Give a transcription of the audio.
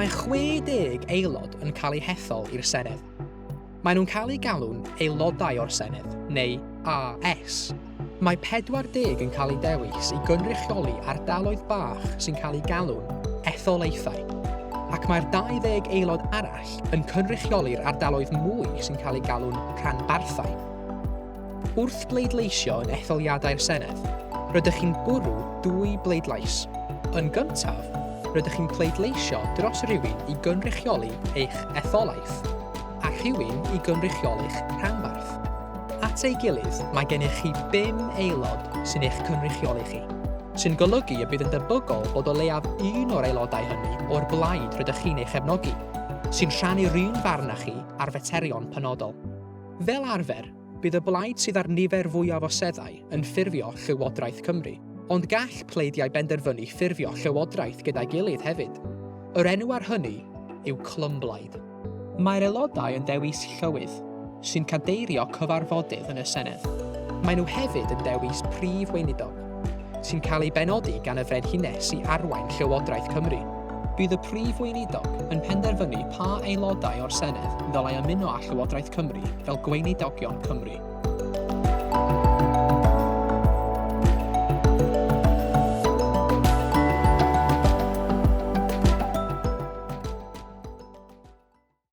Mae 60 aelod yn cael eu hethol i'r Senedd. Maen nhw'n cael eu galw'n Aelodau o'r Senedd, neu AS. Mae 40 yn cael eu dewis i gynrychioli ardaloedd bach sy'n cael eu galw'n etholaethau, ac mae'r 20 aelod arall yn cynrychioli'r ardaloedd mwy sy'n cael eu galw'n rhanbarthau. Wrth bleidleisio yn etholiadau'r Senedd, rydych chi'n bwrw dwy bleidlais. Yn gyntaf, rydych chi'n pleidleisio dros rywun i gynrychioli eich etholaeth, a rhywun i gynrychioli'ch rhanbarth. At ei gilydd, mae gennych chi bum aelod sy'n eich cynrychioli chi, sy'n golygu y bydd yn debygol bod o leiaf un o'r aelodau hynny o'r blaid rydych chi'n ei chefnogi, sy'n rhannu'r un farn â chi ar faterion penodol. Fel arfer, bydd y blaid sydd â'r nifer fwyaf o seddau yn ffurfio Llywodraeth Cymru, ond gall pleidiau benderfynu ffurfio llywodraeth gyda'i gilydd hefyd. Yr enw ar hynny yw clymblaid. Mae'r aelodau yn dewis Llywydd, sy'n cadeirio cyfarfodydd yn y Senedd. Maen nhw hefyd yn dewis Prif Weinidog, sy'n cael ei benodi gan y Frenhines i arwain Llywodraeth Cymru. Bydd y Prif Weinidog yn penderfynu pa aelodau o'r Senedd ddylai ymuno â Llywodraeth Cymru fel Gweinidogion Cymru.